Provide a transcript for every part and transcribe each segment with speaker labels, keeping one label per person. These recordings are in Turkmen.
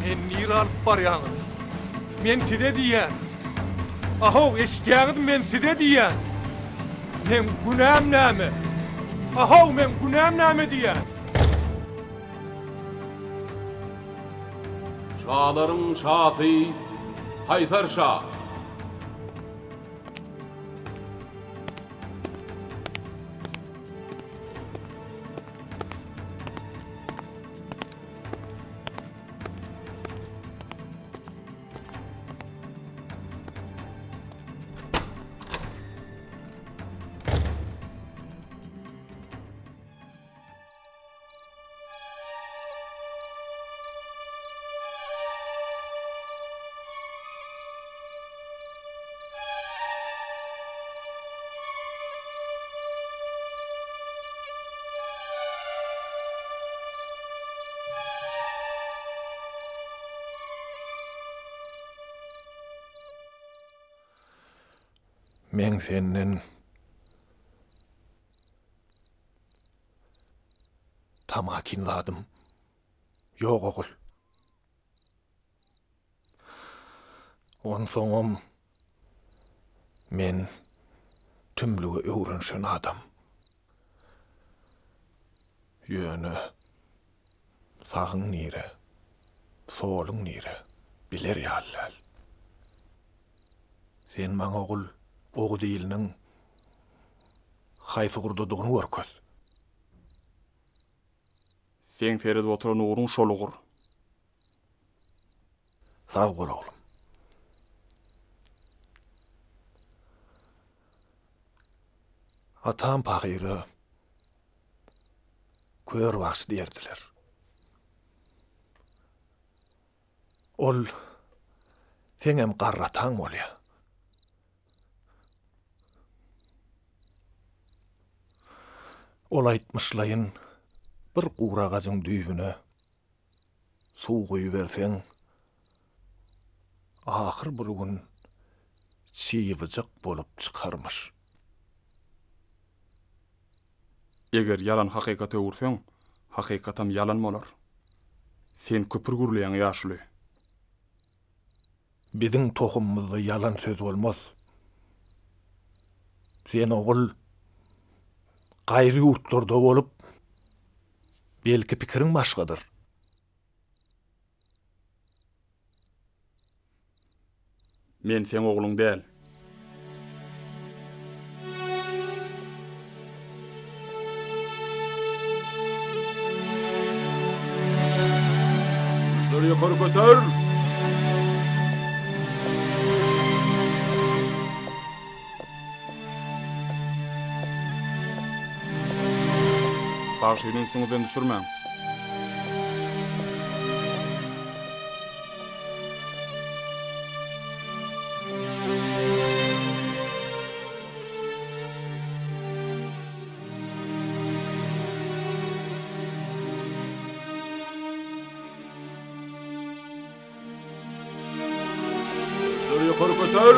Speaker 1: Meni nirä alyp barýaňyz? Men size diýýän. Ahow, eşidýäňizmi, men size diýýän. Meň günäm näme? Ahow, meň günäm näme diýýän.
Speaker 2: Şalaryň şasy Kaýsar şa.
Speaker 1: Meň senden tamakin zadym ýok ogul. Onsoňam men tümlüge öwrenişen adam. Ýöne sagyň nire, soluň nire biler ýaly däl. Sen maňa ogul Oguz iliniň haýsy ugurdadygyny görkez.
Speaker 3: Seň seredip oturan ugruň şol ugur.
Speaker 1: Sag bol oglum. Atam pahyra kör bagşy diýerdiler. Ol seňem garry ataň bolýa. Ol aýtmyşlaýyn bir gury agajyň düýbüne suw guýuberseň, ahyr bir gün çybyjyk bolup çykarmyş.
Speaker 3: Eger ýalan hakykata öwürseň, hakykatam ýalan bolar. Sen küpür gürleýäň, ýaşuly.
Speaker 1: Biziň tohumymyzda ýalan söz bolmaz. Sen ogul, gaýry ýurtlarda bolup, belki pikiriň başgadyr.
Speaker 3: Men seň ogluň däl.
Speaker 2: Gylyçlary ýokary göter!
Speaker 3: Bagşyny ünsüňizden düşürmäň.
Speaker 2: Gylyçlary ýokary göter!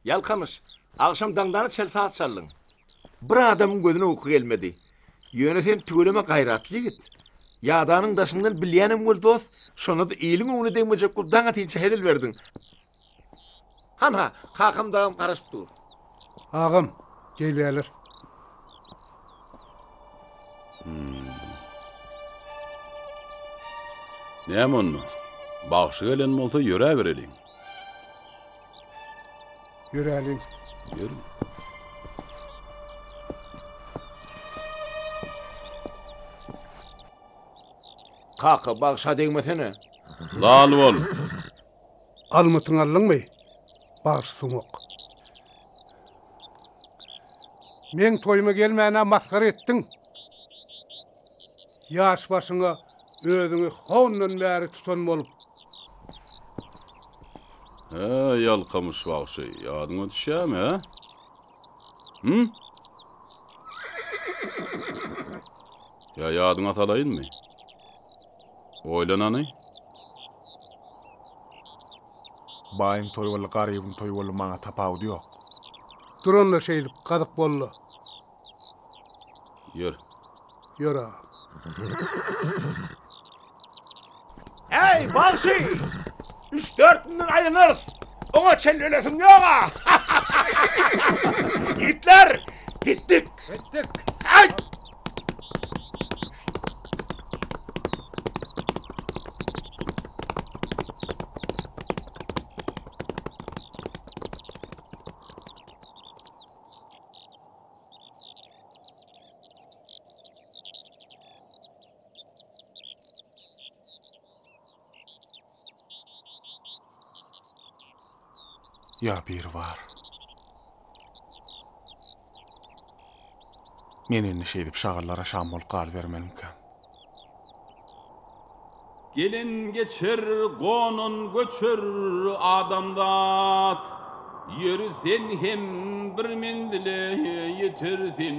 Speaker 4: Ýalkamyş, agşam daňdana çel saz çaldyň. Bir adamyň gözüne uky gelmedi. Ýöne sen tüweleme gaýratly ýigit. Ýadanyň daşyňdan bilýänem weli dost, şonda-da iliň öňüne degmejek bolup daň atynça hezil berdiň. Hanha, kakam dagam garaşyp dur.
Speaker 5: Agam, gelýäler.
Speaker 2: Näme onda? Bagşy gelen bolsa ýöräbereliň.
Speaker 5: Ýöräliň.
Speaker 2: Ýörüň.
Speaker 4: Kaka, bagşa degmesene.
Speaker 2: Lal bol.
Speaker 5: Almytyňy aldyňmy? Bagşy sumak. Meň toýuma gelmän-ä masgara etdiň. Ýaş başyňa özüňi hondan bäri tutan bolup.
Speaker 2: Hä, Ýalkamyş bagşy, ýadyňa düşýärmi, hä? Hü? Ýa ýadyňa salaýynmy? Oýlan hany.
Speaker 3: Baýyň toýy boldy, garybyň toýy boldy, maňa tapawudy ýok.
Speaker 5: Dur onda şeýdip, gazyk boldy.
Speaker 2: Ýör.
Speaker 5: Ýör agam.
Speaker 4: Äý, bagşy! Üç-dört günden aýlanarys. Oňa çenli ölesiň ýog-a! Ýigitler, gitdik! Gitdik! Aýt!
Speaker 3: Ýa biri bar. Men indi şeýdip şagallara şam bolup galybermelimikäm?
Speaker 2: Gelen geçer, gonan göçer adamzat, Ýöri sen hem bir menzile ýeter sen.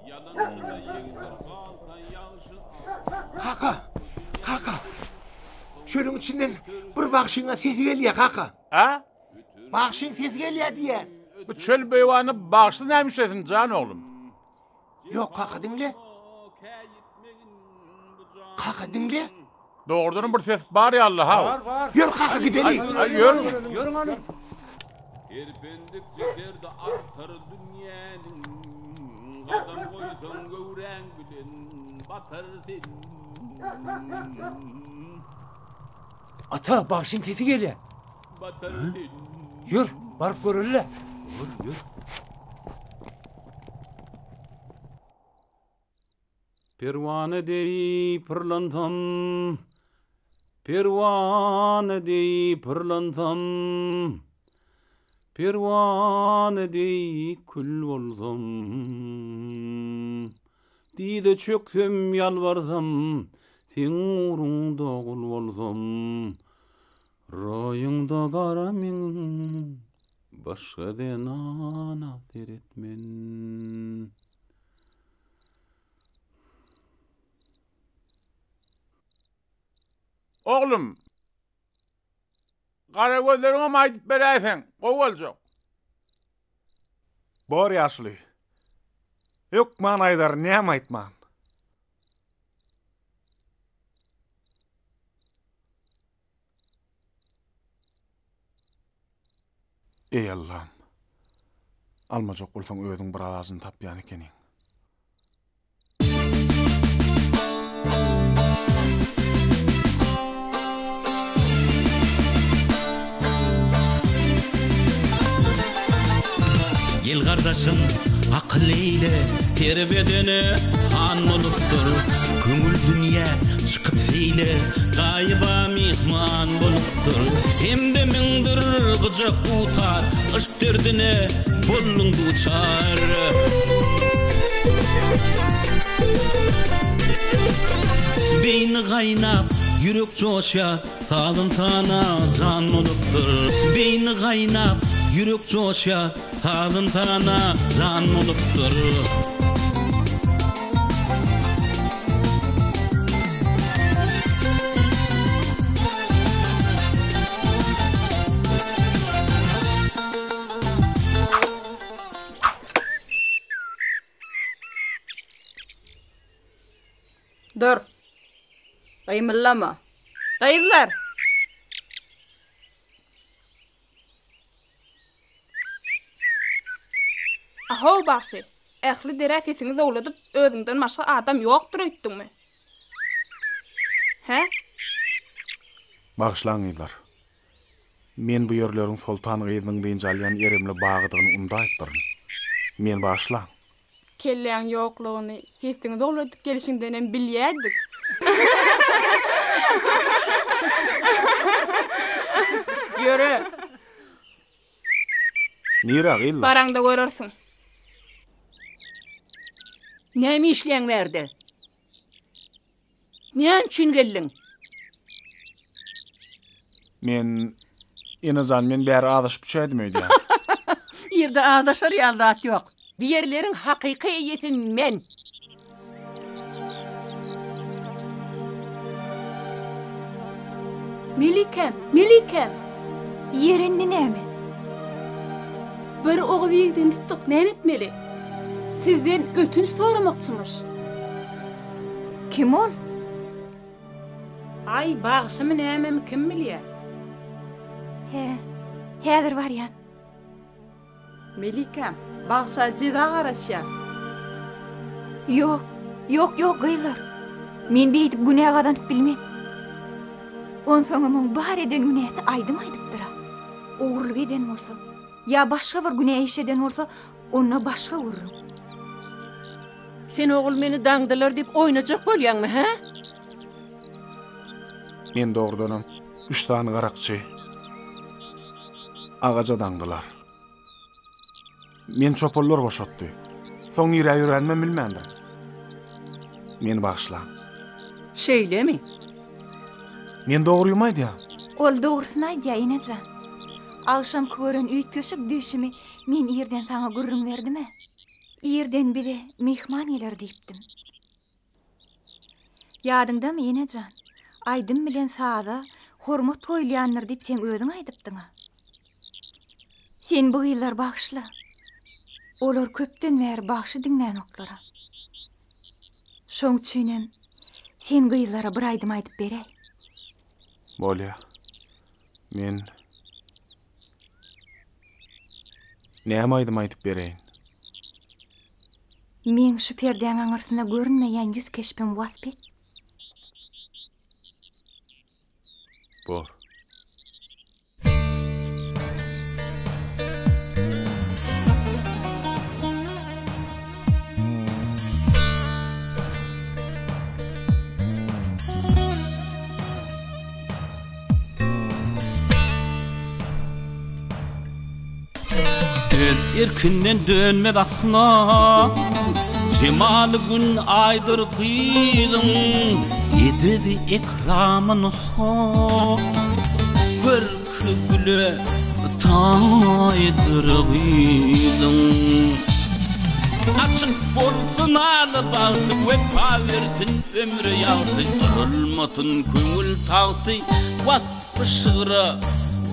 Speaker 2: Ýalançyda ýegdir galsa ýagşy at.
Speaker 4: Kaka, kaka, çölüň içinden bir bagşyň-a sesi gelýär, kaka.
Speaker 1: A?
Speaker 4: Bagşyň sesi gelýär diýýär.
Speaker 1: Bu çöl beýwany bagşy näme işlesin, jan oglum?
Speaker 4: Ýok, kaka diňle. Kaka diňle.
Speaker 1: Dogrudanam bir ses bar ýaly ha.
Speaker 6: Bar, bar.
Speaker 4: Ýör kaka gideli.
Speaker 1: Aý ýör.
Speaker 6: Ýörüň hany.
Speaker 2: Terpendikçe derdi artar dünýäniň, Gadam goýsaň göwräň bilen batar sen.
Speaker 6: Ata, bagşyň sesi gelýär.
Speaker 2: Batar sen.
Speaker 6: Ýör, baryp göreli-le. Ýör, ýör.
Speaker 2: Perwana deý pyrlansam, Perwana deý pyrlansam, Perwana deý kül bolsam, Dyza çöksem, ýalbarsam, Seň ugruňda gul bolsam, Roýuňda gara meňiň, Başga zenana seretmen.
Speaker 1: Oglum, gara gözleriňem aýdyp beräýseň, gowy boljak.
Speaker 3: Bor ýaşuly. Hökman aýdaryn, näme aýtman. Eý Allam! Almajak bolsaň özüň bir alajyny tapýan ekeniň.
Speaker 7: Gel gardaşym, akyl eýle, Ter bedene han bolupdyr. Köňül dünýä çykyp seýle, Gaýyba myhman bolupdyr. Hemdemiňdir gyjak gutar, Yşk derdine bolduň duçar. Beýni gaýnap, ýürek joşýar, Saz ynsana jan bolupdyr. Beýni gaýnap, ýürek joşýar, Saz ynsana jan bolupdyr.
Speaker 8: Dur. Gymyldama. Gyzlar!
Speaker 9: Ahow bagşy, ähli derä sesiňi zowladyp, özüňden başga adam ýokdur öýtdüňmi? Hä?
Speaker 3: Bagyşlaň gyzlar. Men bu ýerleriň soltan gyzynyň dynç alýan eremli bagydygyny undaýypdyryn. Meni bagyşlaň.
Speaker 9: Kelläň ýoklugyny sesiňi zowladyp gelşiňdenem bilýädik. Ýöre.
Speaker 3: Nirä gyzlar?
Speaker 9: Baraňda görersiň.
Speaker 10: Näme işleýäň bärde? Näme üçin geldiň?
Speaker 3: Men, enejan, men bäri azaşyp düşäýdim öýdýän.
Speaker 10: Ýerde azaşar ýaly zat ýok. Bu ýerleriň hakyky eýesi men.
Speaker 9: Melikäm, Melikäm!
Speaker 11: Ýeri indi näme?
Speaker 9: Bir oguz ýigidini tutduk, näme etmeli? Sizden ötünç soramakçymyş.
Speaker 11: Kim ol?
Speaker 12: Aý, bagşymy nämemi kim bilýä.
Speaker 11: Hä, häzir barýan.
Speaker 8: Melikäm, bagşa jeza garaşýar.
Speaker 11: Ýok, ýok, ýok, gyzlar. Men beýdip günä gazanyp bilmen. Onsoňam oň bar eden günäsi aýdym aýdypdyr-a. Ogurlyk eden bolsa, ýa başga bir günä iş eden bolsa, onda başga gürrüň.
Speaker 10: Sen ogul meni daňdylar diýip oýnajak bolýaňmy, hä?
Speaker 3: Men dogrudanam üç sany garakçy agaja daňdylar. Meni çopanlar boşatdy. Soň nirä ýöränimem bilmändirin. Meni bagyşlaň.
Speaker 10: Şeýlemi?
Speaker 3: Men dogrymy aýdýan.
Speaker 11: Ol dogrusyny aýdýa, ene jan. Agşamky gören üýtgeşik düýşümi men irden saňa gürrüň berdim-ä. Irden bize myhman geler diýipdim. Ýadyňdamy, ene jan, aýdym bilen saza hormat goýulýandyr diýip seň özüň aýdypdyň-a. Sen bu gyzlary bagyşla. Olar köpden bäri bagşy diňlänoklar-a. Şoň üçinem sen gyzlara bir aýdym aýdyp beräý.
Speaker 3: Bolýa. Men näme aýdym aýdyp bereýin?
Speaker 11: Meň şu perdäň aňyrsynda görünmeýän ýüz keşbim wasp et.
Speaker 3: Bor.
Speaker 7: Öz erkinden dönmez asla Jemaly gün aýdyr gyzyň Edebi ekramy nusga Görki güle taýdyr gyzyň Açyk bolsun aly bagty Wepa bersin ömre ýagty Yrylmasyn köňül tagty Waspy şygra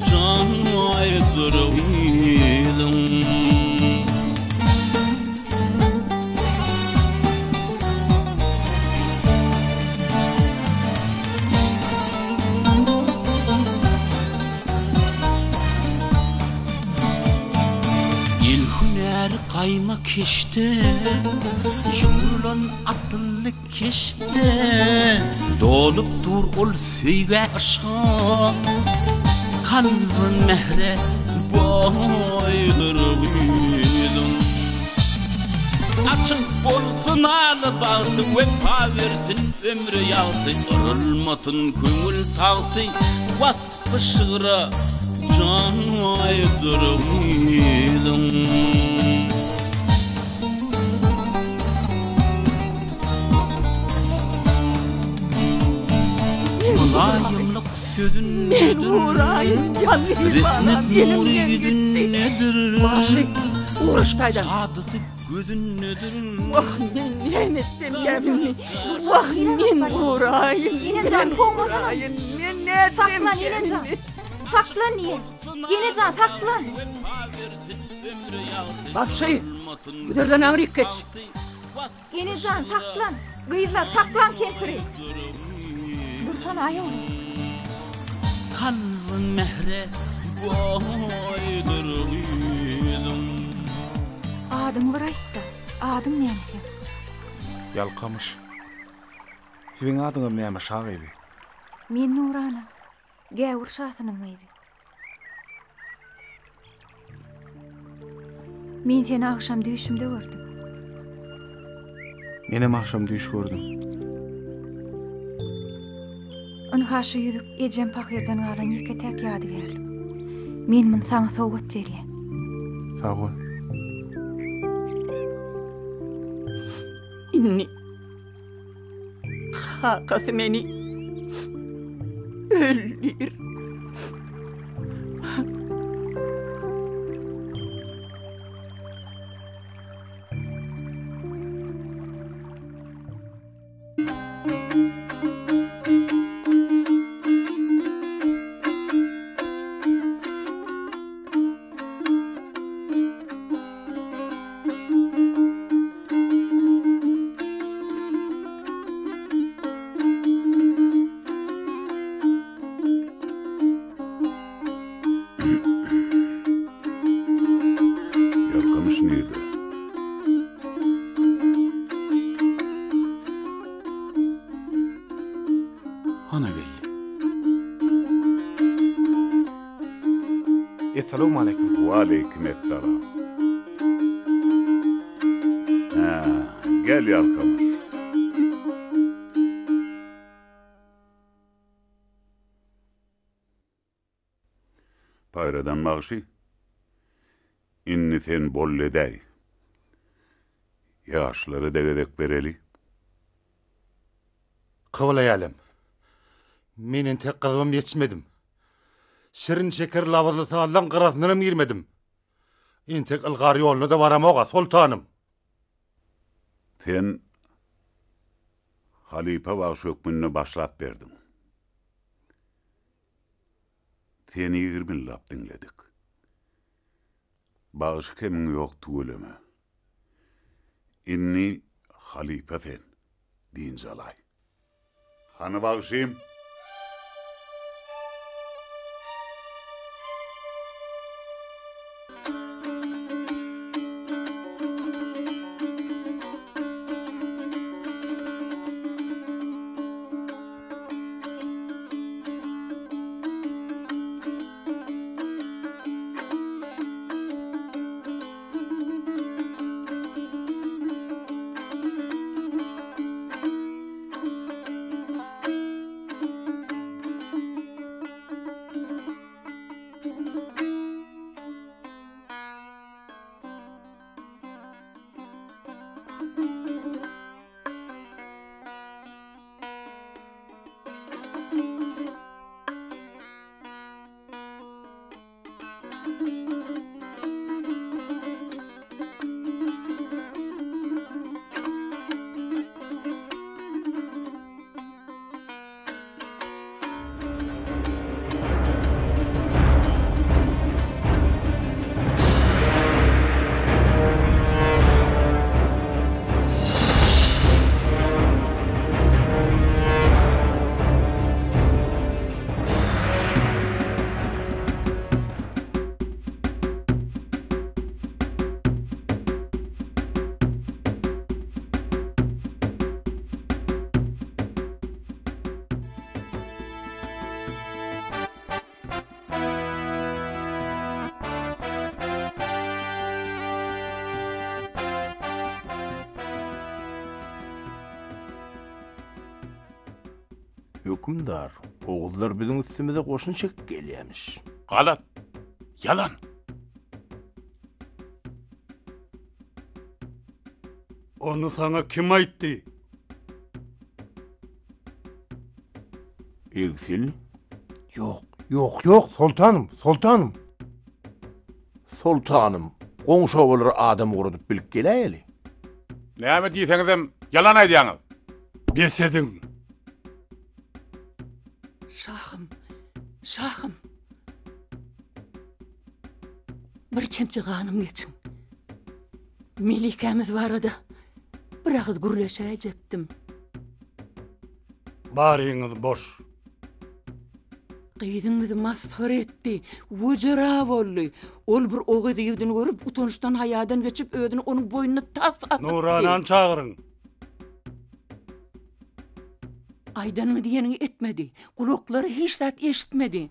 Speaker 7: jaýdyr gyzyň. El hünäri gaýma keşde, Ýugrulan asylly keşpde, Dolup dur ol söýgä, yşga, Kalby mähre baýdyr gyzyň. Açyk bolsun aly bagty, Wepa bersin ömre ýagty, Yrylmasyn köňül tagty, Waspy şygra jaýdyr gyzyň. Mylaýymlyk
Speaker 10: Men uraýyn ýalňyz balam elimden gitdi. Bagşy, ugraş taýdan. Wah, men näme etsem kämini. Wah, men uraýyn.
Speaker 11: Enejan, kowmasana.
Speaker 10: Men nätsem
Speaker 11: Saklan, enejan. Saklan diýen. Enejan, saklan.
Speaker 10: Bagşy, güzerden aňryk geç.
Speaker 11: Enejan, saklan. Gyzlar, saklaň kempiri! Dursana, aý oglan.
Speaker 7: Kalbyň mähre baýdyr gyzyň.
Speaker 11: Adyňy bir aýt-da, adyň näme seň?
Speaker 3: Ýalkamyş. Siziň adyňyz näme, şa gyzy?
Speaker 11: Men Nurana, gäwür şasynyň gyzy. Men seni agşam düýşümde gördüm.
Speaker 3: Menem agşam düýş gördüm.
Speaker 11: Ynha şu ýüzük ejem pahyrdan galan ýeke-täk ýadygärlik. Men muny saňa sowgat berýän.
Speaker 3: Sag bol.
Speaker 10: Indi Kakasy meni öldür.
Speaker 13: Ýalkamyş nirde?
Speaker 2: Hana geldi.
Speaker 3: Essalawmaleýkim.
Speaker 13: Waleýkim essalam. Hä, gel Ýalkamyş. Paýradan bagşy, indi sen boldy edäý. Ýaşlara-da gezek bereli.
Speaker 1: Kybla älem, men entek gyzybam ýetişmedim. Şirin-şeker labyzly sallaň gyrasyndanam girmedim. Entek ylgar ýoluna-da baramog-a, soltanym.
Speaker 13: Sen halypa bagşy hökmünde başlap berdiň. Seni 20 ýyllap diňledik. Bagşy kemiň ýok tüweleme. Indi halypa sen, dynç alaý. Hany bagşym?
Speaker 4: Hökümdar, oguzlar biziň üstümize goşun çekip gelýämiş.
Speaker 2: Galat! Ýalan!
Speaker 1: Ony saňa kim aýtdy?
Speaker 4: Egsil.
Speaker 5: Ýok, ýok, ýok, soltanym, soltanym.
Speaker 4: Soltanym, goňşy obalara adam ugradyp bilip geläýeli.
Speaker 2: Näme diýseňizem, ýalan aýdýaňyz.
Speaker 1: Bes ediň!
Speaker 10: Şahym, şahym! Bir çemçe ganym geçiň. Melikämiz barada bir agyz gürleşäýjekdim.
Speaker 14: Baryňyz boş.
Speaker 10: Gyzyň bizi masgara etdi. Wejera boldy. Ol bir oguz ýigidini görüp, utançdan-haýadan geçip, özüni onuň boýnuna tas atypdy.
Speaker 14: Nuranany çagyryň.
Speaker 10: Aýdanyňy diýeniňi etmedi. Gulaklary hiç zat eşitmedi.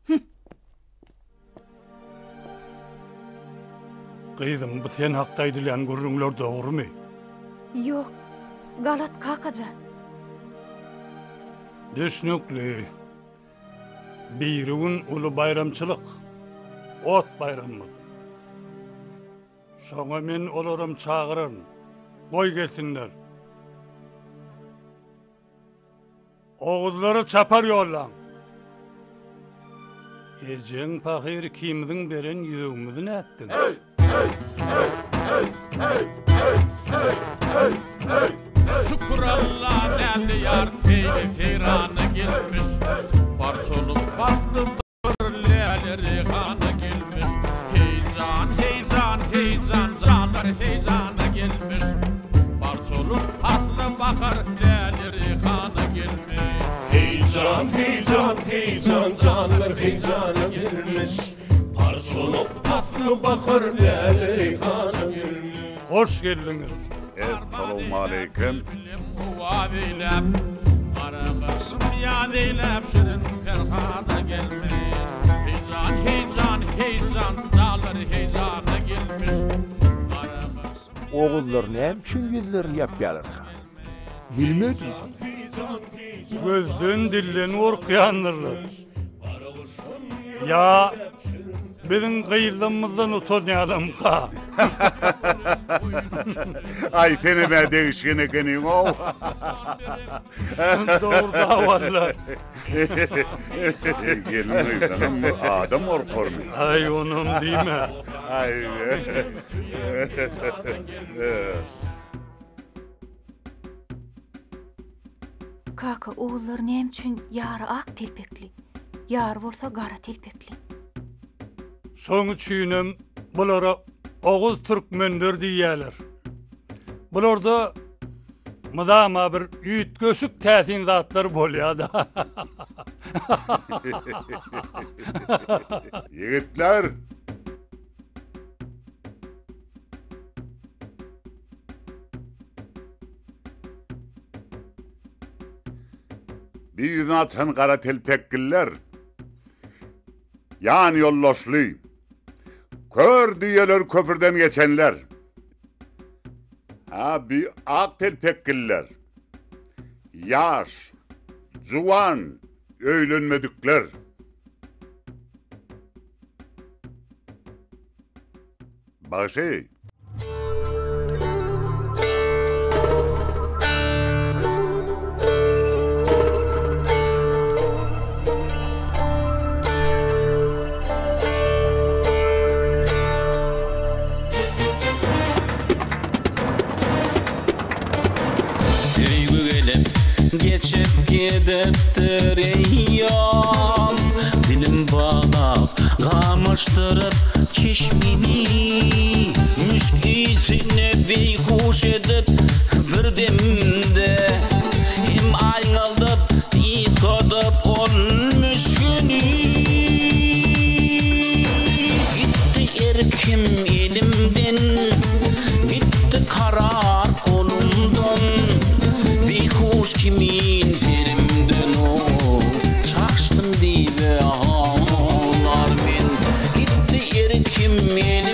Speaker 10: Hüh!
Speaker 14: Gyzym, bu sen hakda aýdylýan gürrüňler dogrumy?
Speaker 11: Ýok, galat kaka jan.
Speaker 14: Düşnükli. Birigün uly baýramçylyk. Ot baýramymyz. Şoňa men olaram çagyraryn. Goý gelsinler. Oguzlara çapar ýollaň. Ejeň pahyr ikimiziň beren ýüzügimizi nätdiň?
Speaker 2: Şükür Alla läle ýar seýli seýrana gelmiş. Parçalyk pasly bir läle reýhana gelmiş. Heýjan, heýjan, heýjan, janlar heýjana gelmiş. Parçalyk pasly bahar läle reýhana gelmiş.
Speaker 15: Heýjan, heýjan, heýjan, janlar heýjana gelmiş. Parçalyk pasly bahar läle reýhana gelmiş.
Speaker 14: Hoş geldiňiz.
Speaker 13: Essalawmaleýkim.
Speaker 2: Howa beýläp, gara gyşym ýaz eýläp, şirin Perhada gelmiş. Heýjan, heýjan, heýjan, daglar heýjana gelmiş. Gara gyşym
Speaker 4: Oguzlar näme üçin ýüzlerini ýapýarlarka? Bilmedim.
Speaker 14: Gözden-dilden gorkýandyrlar. Ýa biziň gyzlygymyzdan utanýarlarmyka?
Speaker 13: Aý senem-ä degişgen ekeniň-ow.
Speaker 14: Dogry-da walla.
Speaker 13: Eý gelin-gyzdanam bir adam gorkarmy?
Speaker 14: Aý onam diýme.
Speaker 13: Aý.
Speaker 11: Kaka, ogullar näme üçin ýary ak telpekli, ýary bolsa gara telpekli?
Speaker 14: Şoň üçinem bulara oguz türkmenler diýýärler. Bularda mydama bir üýtgeşik täsin zatlar bolýar-da.
Speaker 13: Ýigitler! Bir ýüzüni açan gara telpekgiller, ýan ýoldaşly, kör düýeler köpürden geçenler. Ha, bi ak telpekgiller, ýaş, juwan, öýlenmedikler. Bagşy!
Speaker 7: Söýgi gelip, geçip gidipdir eýýam, Dilim baglap, gamaşdyryp çeşmimi, Müşk ysine beýhuş edip bir demde, Hem aýňaldyp, ysgadyp ol müşgüni. Gitdi erkim elimden, Gitdi karar golumdan, Beýhuş kimin serimden o, Çaşdym diýbe aglar men. Gitdi erkim elimden.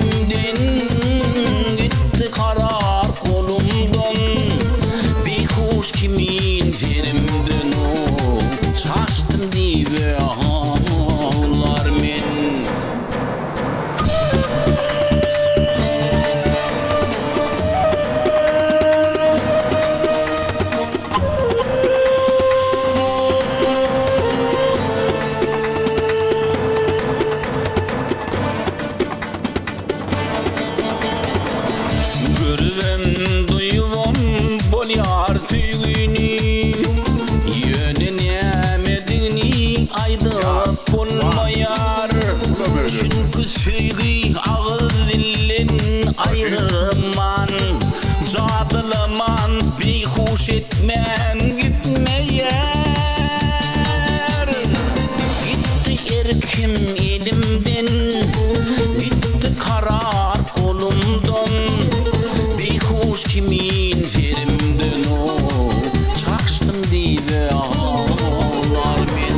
Speaker 7: erkim elimden, Gitdi karar golumdan, Beýhuş kimin serimden o, Çaşdym diýbe aglar men.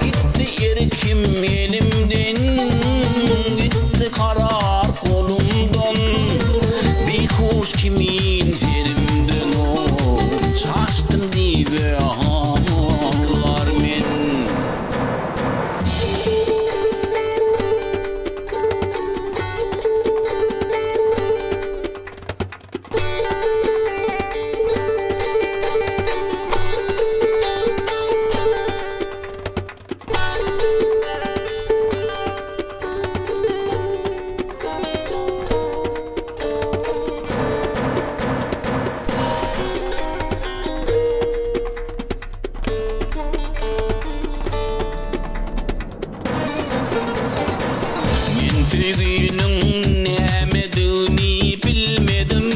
Speaker 7: Gitdi erkim elimden, Gitdi karar golumdan, Beýhuş kimin serimden o, Çaşdym diýbe aglar men. Men söýginiň nämedigini bilmedim,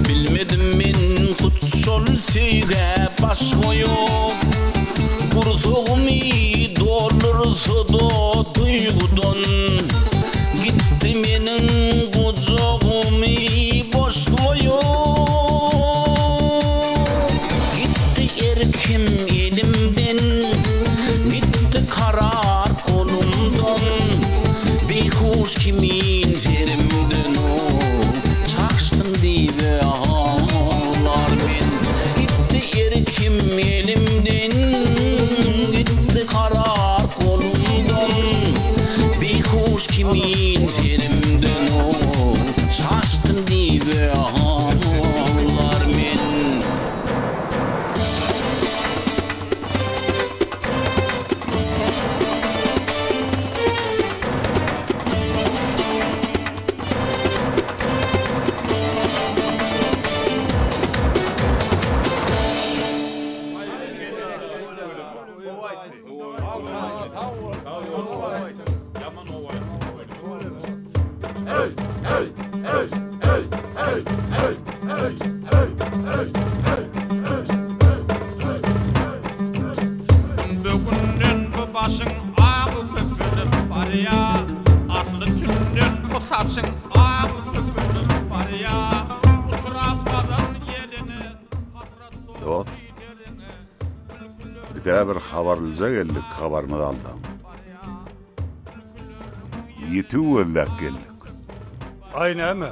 Speaker 7: Bilmedim men hut şol söýgä baş goýup. Gursagymy doldursa-da duýgudan, Gitdi meniň gujagymy boş goýup. Gitdi erkim elimden, Gitdi karar golumdan, Beýhuş kimin serimden o, Çaşdym diýbe aglar men. Gitdi erkim elimden, Gitdi karar golumdan, Beýhuş kimin serimden o, Çaşdym diýbe aglar men.
Speaker 2: Günbe-günden bu başyň agy köpelip barýa, Asly tünden bu saçyň agy köpelip barýa. Uçrap gazan ýeline, hasrat
Speaker 13: Dost, biz-ä bir habarlyja geldik, habarymyzy alsaň. Ýitigi gözläp geldik.
Speaker 14: Aý näme?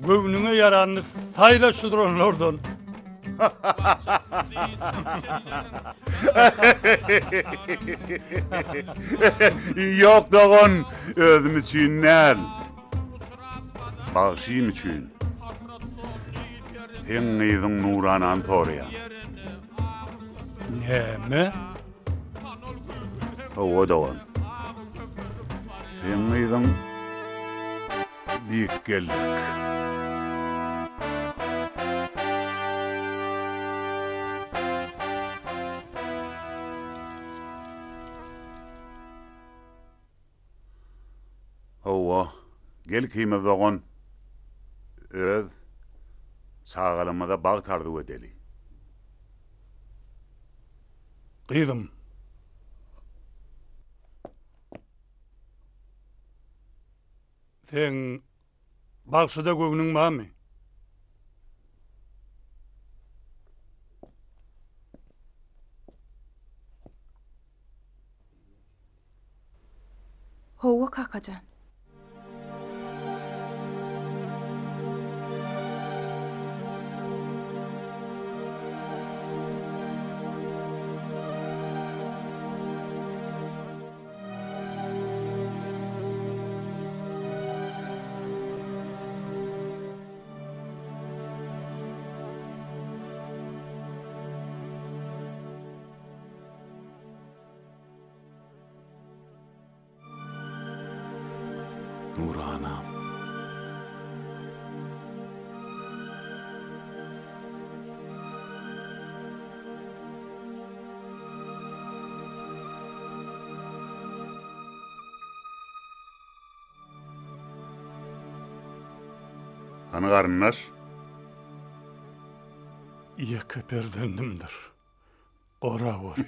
Speaker 14: Göwnüňe ýaranyny saýla şu duranlardan.
Speaker 13: Ýok dogan, özüm üçin däl. Bagşym üçin. Seň gyzyň Nuranany soraýan.
Speaker 14: Näme?
Speaker 13: Hawa dogan. Seň gyzyň diýip geldik. Hawa, gel ikimiz dogan, öz çagalarymyza bagt arzuw edeli.
Speaker 14: Gyzym. Seň bagşyda göwnüň barmy?
Speaker 11: Hawa, kakajan.
Speaker 3: Nuranam.
Speaker 13: Hany garyndaş?
Speaker 14: Ýeke perzendimdir. Goraweri.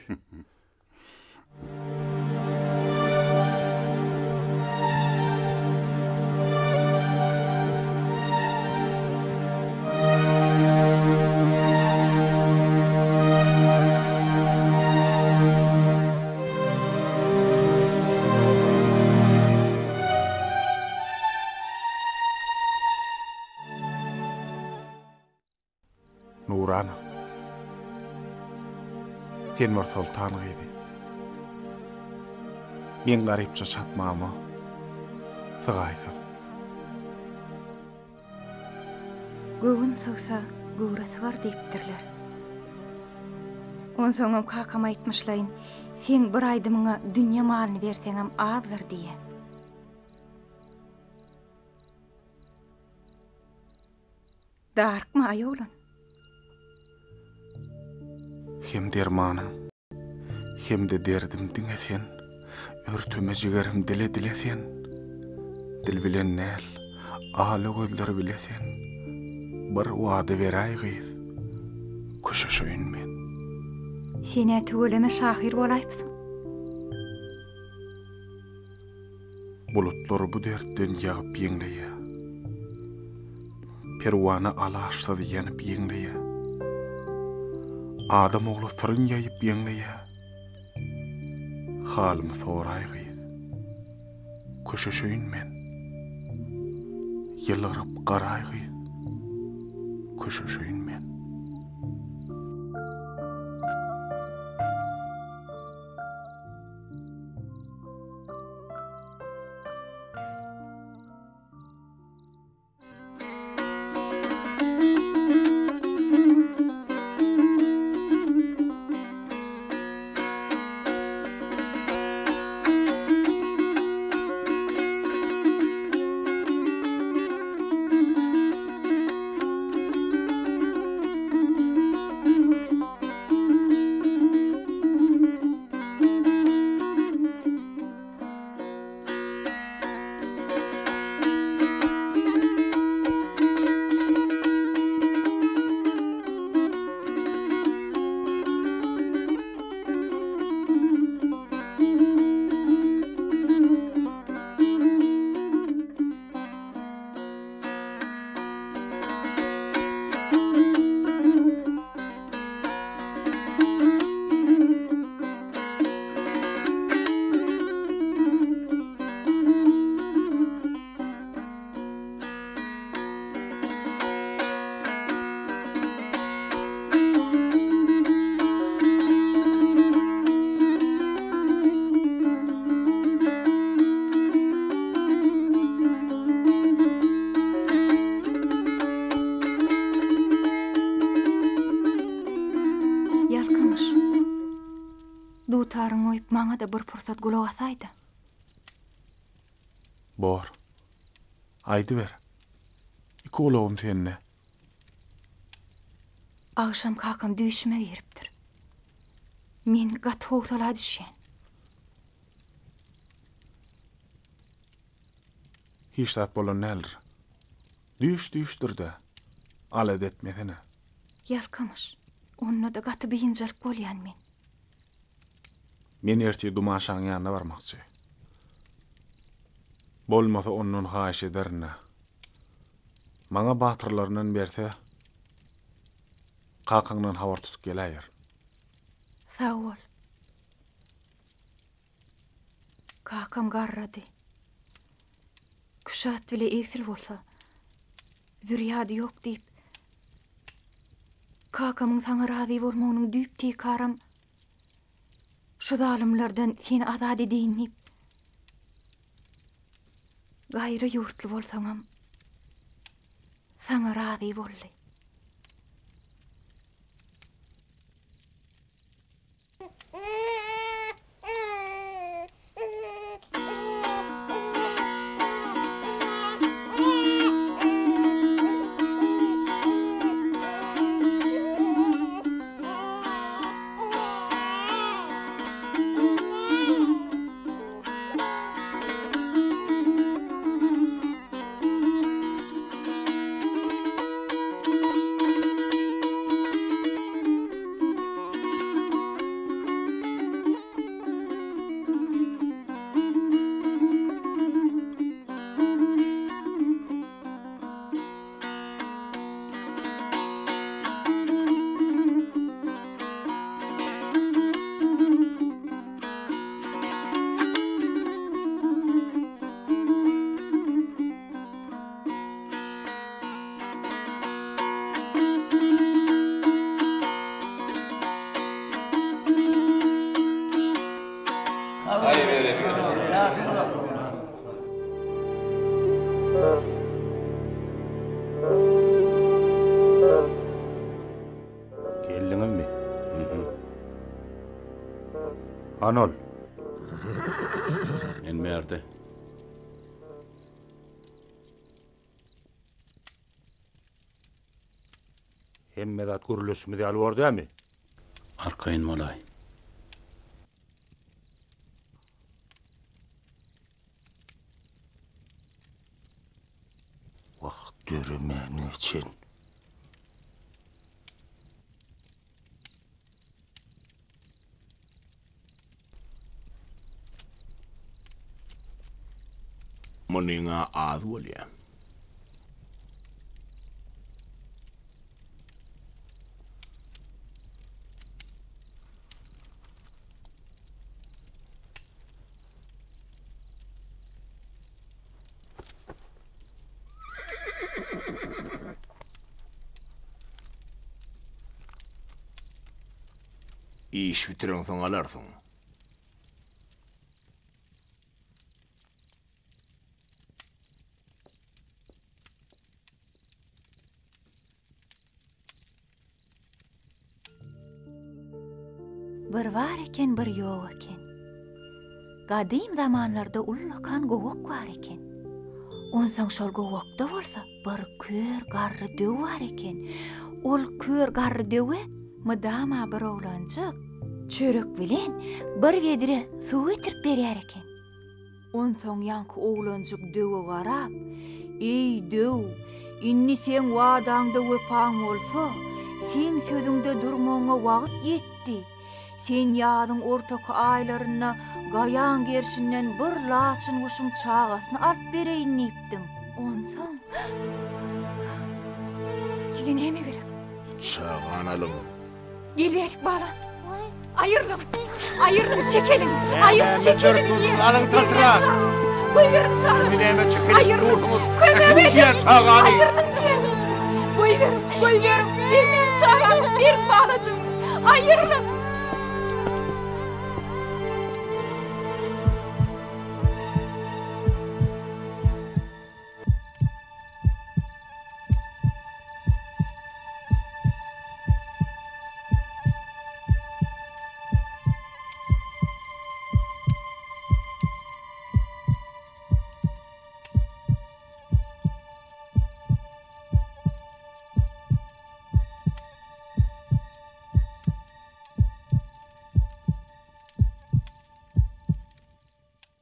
Speaker 3: Sen bir soltan gyzy. Meň garypja çatmama sygaýsaň.
Speaker 11: Göwün sygsa, göwre sygar diýipdirler. Onsoňam kakam aýtmyşlaýyn, seň bir aýdymyňa dünýe malyny berseňem azdyr diýýä. Darykma, aý oglan.
Speaker 3: Hem dermanym, hem-de derdim diňe sen, Örteme jigerim dile-dile sen. Dil bilen däl, ala gözler bile sen, Bir wada beräý gyz, köşeşeýin men.
Speaker 11: Sen-ä tüweleme şahyr bolaýypsyň.
Speaker 3: Bulutlar bu dertden ýagyp ýeňleýär. Perwana alaçsyz ýanyp ýeňleýär. Adam ogly syryn ýaýyp ýeňleýär. Halymy soraý gyz. Köşeşeýin men. Ýylgyryp garaý gyz. Köşeşeýin men.
Speaker 11: Ýalkymyş. Dutaryňy goýup maňa-da bir pursat gulak asaý-da.
Speaker 3: Bor. Aýdyber. Iki gulagym sende.
Speaker 11: Agşam kakam düýşüme giripdir. Men gaty howsala düşýän.
Speaker 3: Hiç zat bolan däldir. Düýş düýşdür-dä. Alada etmesene.
Speaker 11: Ýalkamyş. Onda-da gaty biynjalyk bolýan men.
Speaker 3: Men ertir Duman şaň ýanyna barmakçy. Bolmasa ondan haýyş ederin-dä. Maňa batyrlaryndan berse, kakaňdan habar tutup geläýerin.
Speaker 11: Sag bol. Kakam garrady. Küşat bile egsil bolsa, zürýady ýok diýip, kakamyň saňa razy bolmagynyň düýp teýkaram şu zalymlardan seni azat edeýin diýip, gaýry ýurtly bolsaňam, saňa razy boldy.
Speaker 2: Aý berekella.
Speaker 16: Geldiňizmi? Hany ol?
Speaker 2: Men bärde.
Speaker 16: Hemme zat gürleşimiz ýaly bor dämi?
Speaker 2: Arkaýyn bolaý.
Speaker 16: Wah, döremän geçen.
Speaker 4: Munyň-a az bolýa. Iş bitireňsoň alarsyň.
Speaker 11: Bir bar eken, bir ýok eken. Gadym zamanlarda ullakan gowak bar eken. Onsoň şol gowakda bolsa bir kör garry döw bar eken. Ol kör garry döwe mydama bir oglanjyk çörek bilen bir bedre suw getirip berýär eken. Onsoň ýaňky oglanjyk döwe garap, Eý, döw, indi seň wadaňda wepaň bolsa, seň sözüňde durmagyňa wagt ýetdi. Sen ýazyň ortaky aýlarynda gaýaň gerşinden bir laçyn guşuň çagasyny alyp bereýin diýipdiň. Onsoň Size näme gerek?
Speaker 4: Çagany alyň.
Speaker 11: Gel bärik balam. Aýyrlyň. Aýyrlyň çekeliň. Aýyr çekeliň diýýän.
Speaker 4: Alyň çatyra.
Speaker 11: Goýberiň çagany.
Speaker 4: Indi näme çekeliş dursuňyz?
Speaker 11: Kömek
Speaker 4: edin. Çagany.
Speaker 11: Aýyrlyň diýýän. Goýberiň, goýberiň. Bermeň çagamy, beriň balajygymy. Aýyrlyň.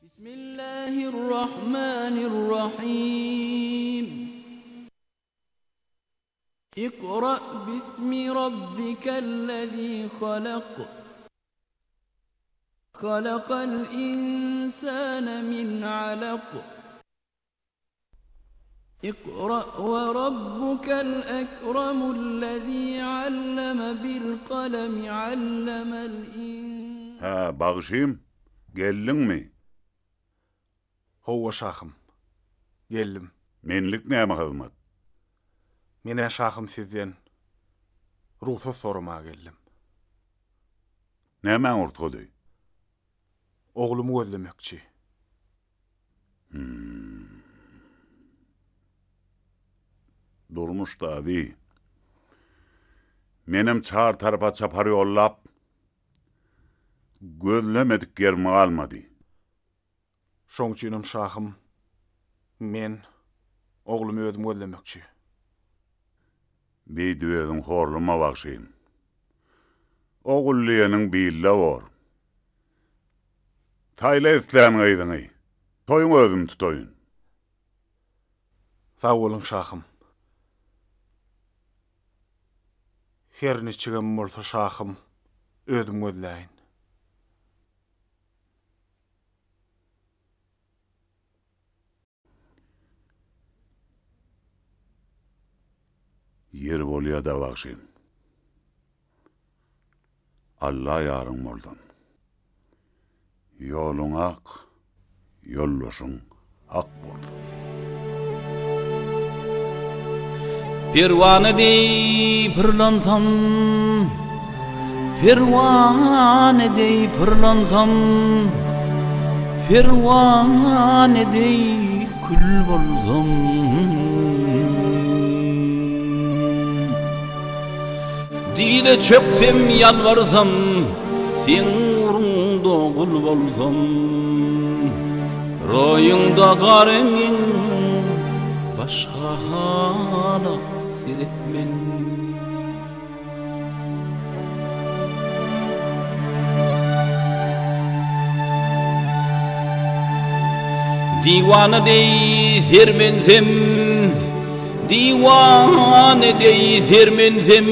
Speaker 17: Bismillahirrahmanirrahim. Ikra bismi rabbikellezî halak. Halakal insâne min alak. Ikra we rabbukel ekremüllezî alleme bil kalemi allemel in.
Speaker 13: Hä, bagşym, geldiňmi?
Speaker 3: Hawa, şahym. Geldim.
Speaker 13: Menlik näme hyzmat?
Speaker 3: Men-ä şahym sizden rugsat soramaga geldim.
Speaker 13: Nämäň rugsady?
Speaker 3: Oglumy gözlemekçi.
Speaker 13: Hum. Durmuş daby. Menem çar tarapa çapar ýollap, gözlemedik ýerim galmady.
Speaker 3: Şoň üçinem şahym, men oglumy özüm gözlemekçi.
Speaker 13: Beýdip özüň horlama bagşym. Ogul diýeniň bille bor. Saýla islän gyzyňy, toýuňy özüm tutaýyn.
Speaker 3: Sag boluň, şahym. Her niçigem bolsa, şahym, özüm gözläýin.
Speaker 13: Ýeri bolýada bagşym. Alla ýaryň bolsun. Ýoluň ak, ýoldaşyň hak bolsun.
Speaker 7: Perwana deý pyrlansam, Perwana deý pyrlansam. Perwana deý kül bolsam. Dize çöksem ýalbarsam, seň ugruňda gul bolsam. Roýuňda gara meň, başga hala seretmen. Diwana deý sermensem, Diwana deý sermensem,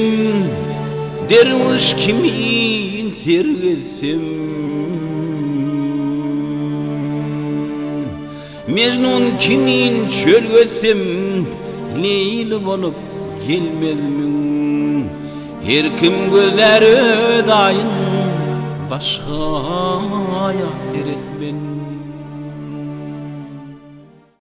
Speaker 7: Derwüş kimin ser gezsem. Mejnun kimin çöl gezsem, Leýli bolup gelmezmiň? Her kim gözlär öz aýyn, Başga aýa seretmen.